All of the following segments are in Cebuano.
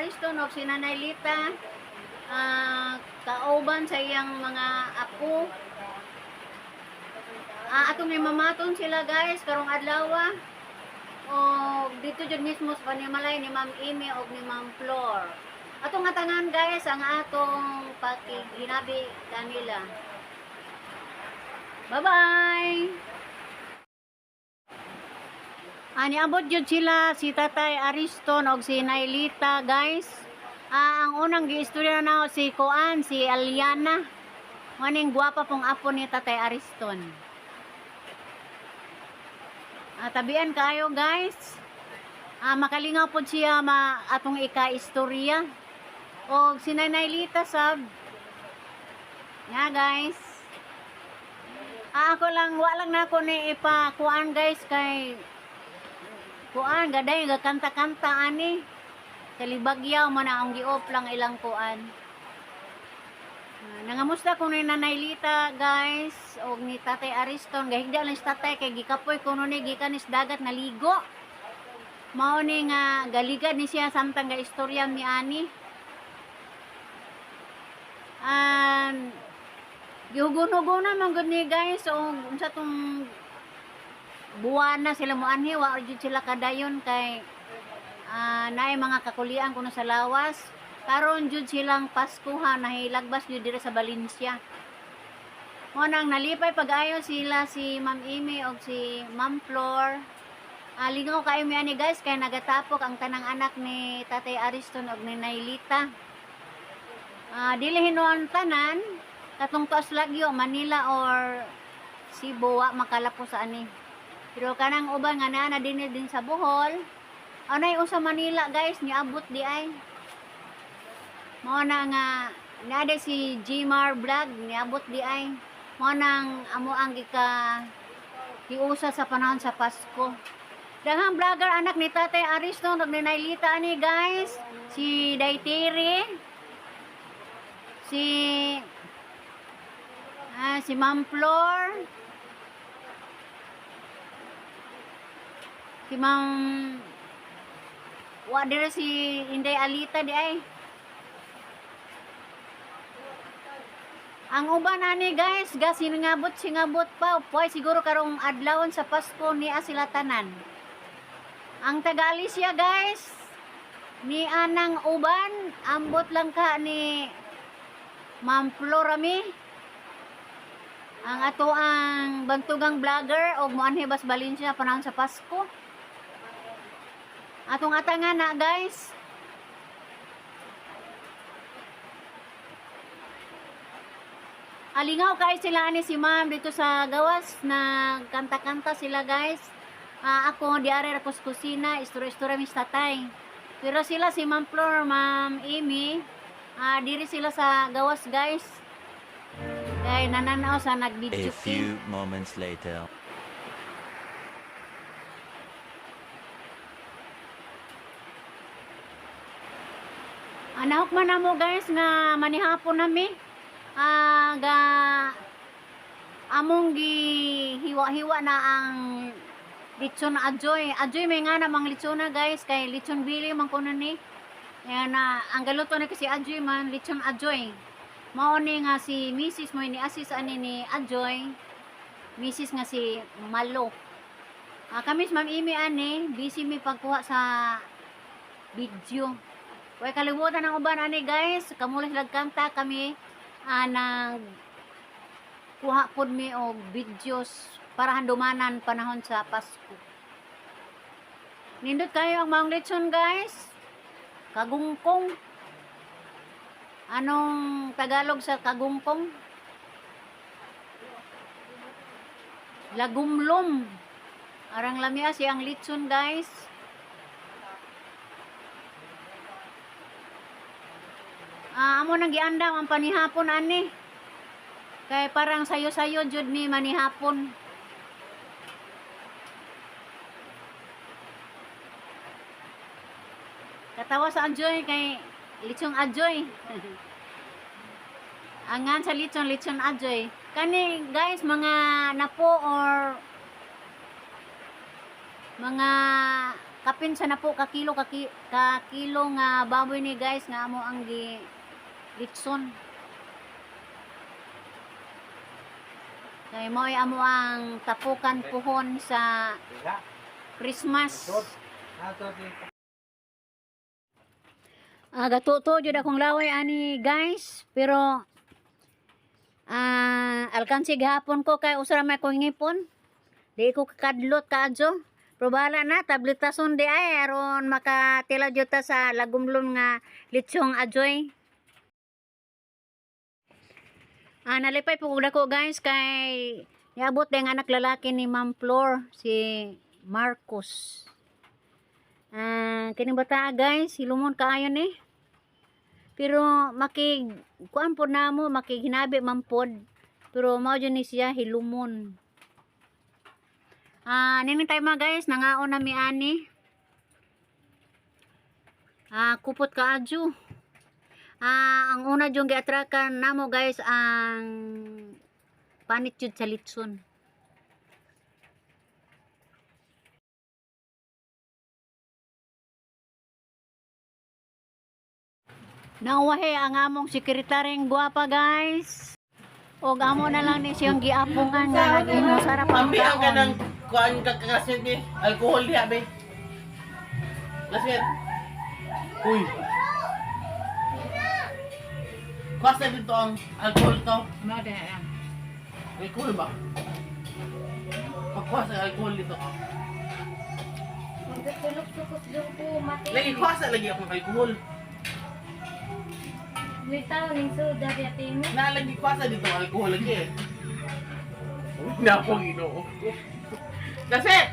Ariston og si Nanay Lita, kauban sa iyang mga apo. Atong mamaton sila, guys, karong adlaw. O dito jud mismo sa panimalay ni Ma'am Amy og ni Ma'am Flor. Atong atangan, guys, ang atong pakighinabi kanila. Bye-bye! Niabot jud sila si Tatay Ariston og si Nailita, guys. Ang unang giistorya na si Kuan, si Aliana. Maning gwapa pong apo ni Tatay Ariston. Tabian kayo, guys. Makalingaw pod siya ma atong ika-istorya. Og si Nanay Lita sab. Nga, guys. Ako lang, wa lang nako ni ipa kuan, guys, kay kuan gaday gakanta-kanta ani. Kalibagyaw man ang gi-off lang ilang kuan. Nangamusta ko ni Nanay Lita, guys, og ni Tatay Ariston. Gahigda lang si Tatay kay gikapoy kuno ni gikan ni sa dagat naligo. Mao ni nga galigad ni siya samtang ga istorya ni ani. An gihugon-hugonan man gud ni, guys, og unsa tong buwana sila moanhi, wa jud sila kadayon kay naay mga kakulian kuno sa lawas. Karon jud silang Paskuhan nahilagbas jud diri sa Valencia. Mo nang nalipay pag-ayo sila si Ma'am Amy og si Ma'am Flor. Lingaw kayo mi ani, guys, kay nagatapok ang tanang anak ni Tatay Ariston og ni Nailita. Dili hinuon tanan katong tuas lagyo Manila or Cebu wa makalapos sa ani. Pero kanang uban nga naa na dinhi din sa Bohol, anay usa Manila, guys, niabot di ay. Mao na nga naa si Gmar Vlog niabot di ay. Mao nang amo ang gika hiusa sa panahon sa Pasko. Daghang vlogger anak ni Tatay Ariston ug ni Nailita ani, guys. Si Daitiri, si Ma'am Flor, si Ma'am wa dire si Inday Alita di ay. Ang uban ani, guys, ga siningabot singabot pa. Puay siguro karong adlawon sa Pasko niya sila tanan. Ang taga Alicia, guys, ni anang uban, ambot lang ka ni Ma'am Florami. Ang ato ang bantugang vlogger og moanhi bas Valencia panahon sa Pasko. Atong atangan na, guys. Alingaw kay sila ani si Ma'am dito sa gawas, nagkanta-kanta sila, guys. Ako di are ra ko sa kusina, istorya-istorya mis tatay. Pero sila si Ma'am Flor, Ma'am Amy, diri sila sa gawas, guys. Kay nananaw sa A nag-video. few moments later. Anahok man namo, guys, nga manihapon nami. Ga among gihiwa-hiwa na ang litson ajoy. Ajoy may nga namang litsona, guys, kay litson bili man kuno ni. Yan na ang galuto na kasi ajoy man litson ajoy. Mao ni nga si Mrs. mo ni assist ani ni Ajoy. Mrs. nga si Malo. Kami si Ma'am Amy ani busy mi pagkuha sa video. Way kalibutan ang uban ani, guys. Kamula sila kanta kami nag kuha pod mi og videos para handumanan panahon sa Pasko. Nindot kayo ang maong lechon, guys. Kagungkong. Anong Tagalog sa kagungkong? Lagumlom. Arang lamia siyang litson, guys. Amo nang giandam ang panihapon ani. Kay parang sayo-sayo jud mi manihapon. Katawa sa Ajoy kay litsong Ajoy. Angan sa litson, litson Ajoy. Kani, guys, mga napo or mga Kapin sa napo ka kilo ka kilo nga baboy ni, guys, nga amo ang gi litson. Kay mo'y amo ang tapukan puhon sa Christmas. Ah, gatuto jud akong laway ani, guys, pero alkansi gihapon ko kay usra may kong ngipon. Di ko kakadlot kaadyo. Pero bahala na, tabletason di ay aron makatila jud ta sa lagumlom nga litsong adjoy. Nalipay po ko, guys, kay niabot din ang anak lalaki ni Ma'am Flor, si Marcos. Kining bata, guys, hilumon kaayo ni. Pero makig kuan pod namo, makighinabi man pod. Pero mao jud ni siya hilumon. Nini tayo mga guys, nangaon na mi ani. Kupot kaadyo. Ang una jung giatrakan namo, guys, ang panit jud sa litson. Nawahe ang among sekretaryong gwapa, guys. Og amo na lang ni siyang giapungan nga nag-imo sarap ang Ambi ang kaon. kanang kuan ka kaset ni alcohol diha be. Lasmet. Uy. Kuasa dito ang alcohol to. Alcohol ba? Pagkuha sa alcohol dito ka. Lagi kuasa lagi akong alcohol. Na lagi kuasa dito ang alcohol lagi eh. Na akong Ginoo. Lasmet!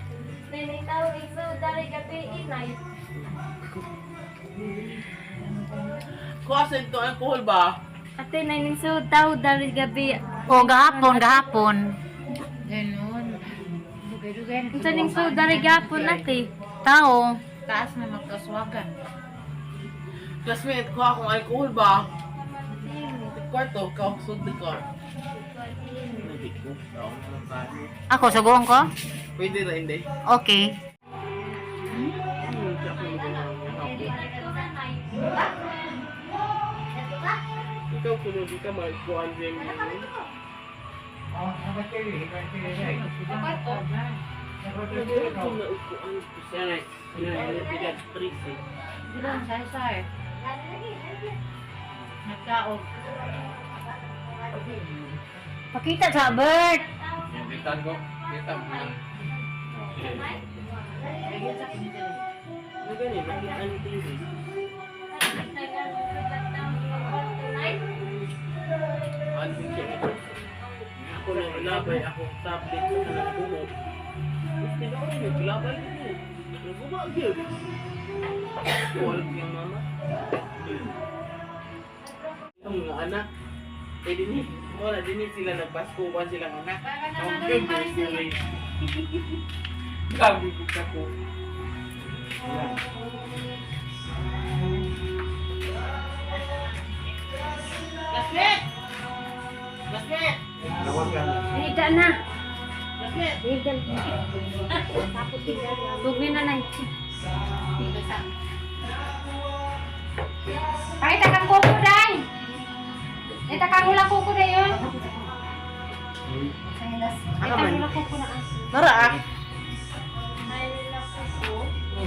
Kuasa dito ang alcohol ba? Ate, naning tao dari gabi. O gahapon, gahapon. Unsa ning so dari gapon, ate? Tao. Classmate, kuha akong alcohol ba? Kwarto, ka sugdi ko. Hindi ko. Ako sugoon ko? Pwede na hindi. Okay. Ikaw kuno di ka magkuhan din. Pakita sa bird. Ano gani? Nakita ni TV. Ano siya? Ako nang labay akong tablet sa kanang buhok. Gusto na ako naglabay ko. Naguba gyud. Kuwal yung mama. Ang mga anak. Eh dinhi, wala dinhi sila nagpaskuhan silang anak. Ang ganda sila. Gabi ko ko. Lasmet! Lasmet! Higa na. Lasmet! Higa na. Tugin na nay. Pakita kang kuko day. Ita kang ulang kuko day yun. Ano Ita man? ulang kuko na. Nara ah!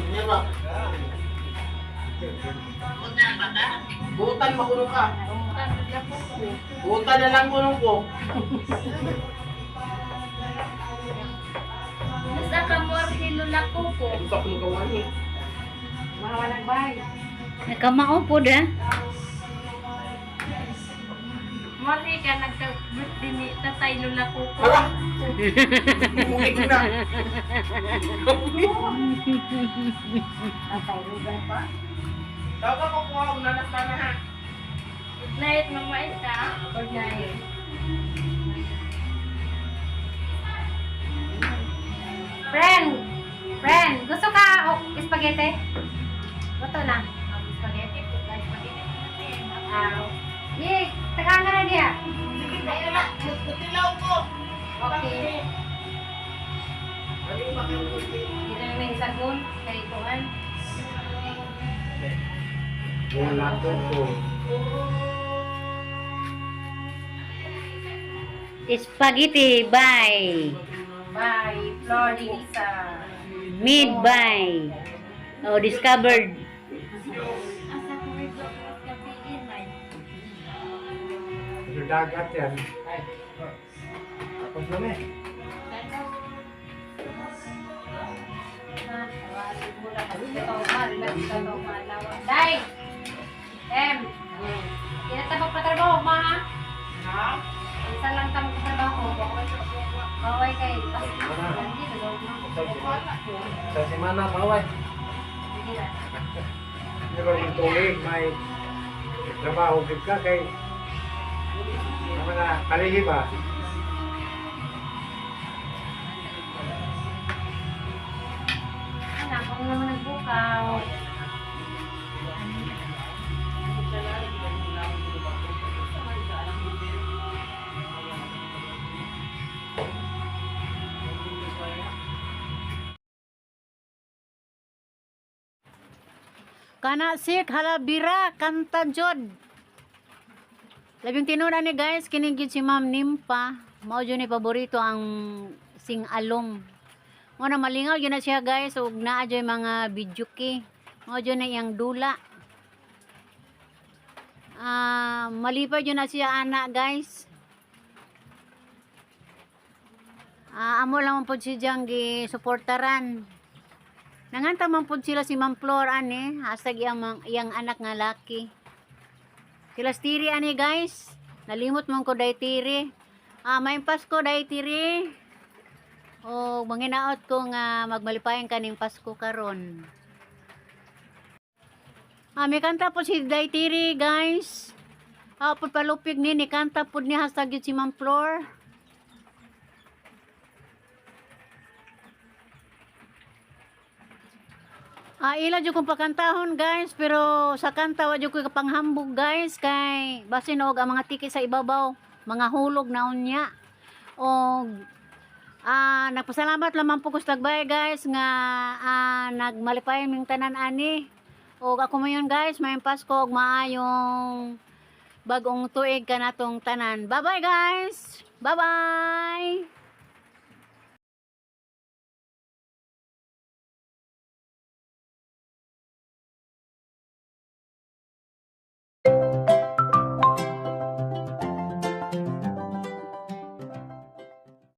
Nara. Butan makulong ka. Butan na lang kulong ko. Basta ka mo hilula kuko. Gusto akong gawan eh. Nakamao po da. Mali ka nagka-birthday ni tatay lula kuko. Hala! Umuwi ko na. Tawag ako kuha akong nanas na ha. Good night, Mama Ita. Good night. Friend! Friend! Gusto ka o spaghetti? Gusto na. Spaghetti. Spaghetti. Ye, takaan ka na diya. Kutilaw ko! Okay. Ano ba kayo kuti? Hindi na sagon, kay kuan. Wala ko ko. Spaghetti by By Flor de Lisa. made by oh discovered. Sa dagat yan. Ay. Tapos na eh. Day! Em! Kina ta magpatrabaho, ma ha? Isa lang ta magpatrabaho. Baway kay hindi Sa semana baway. Hindi na. Hindi ba yung tuig, may trabaho gid ka kay naman na kalihi ba? Anak, ako naman nagbukaw. Kana sik halabira kanta jod. Labing tinuod ni guys, kini gyud si Ma'am Nimpa. Mao jud ni paborito ang sing-along. Mo na malingaw jud na siya guys ug naa jud mga video key. Mao jud na iyang dula. Ah, malipay jud na siya ana guys. Ah, amo lang man pud si Jang gi suportaran. Nanganta man pud sila si Ma'am Flor ani, hasag iyang, iyang anak nga laki. Sila tiri ani guys. Nalimot man ko day tiri. Ah, may Pasko day tiri. O manginaot ko nga magmalipayan kaning Pasko karon. Ah, may kanta po si Day Tiri, guys. Ah, pud palupig ni kanta pud ni hasag yun si Ma'am Flor. Ah, ila jud kong pakantahon guys, pero sa kanta wa jud ko kapanghambog guys kay basin og ang mga tiki sa ibabaw, mga hulog na unya. Og nagpasalamat lamang po ko sa tagbay guys nga nagmalipay ming tanan ani. Og ako mayon guys, mayong Pasko og maayong bagong tuig kanatong tanan. Bye-bye guys. Bye-bye.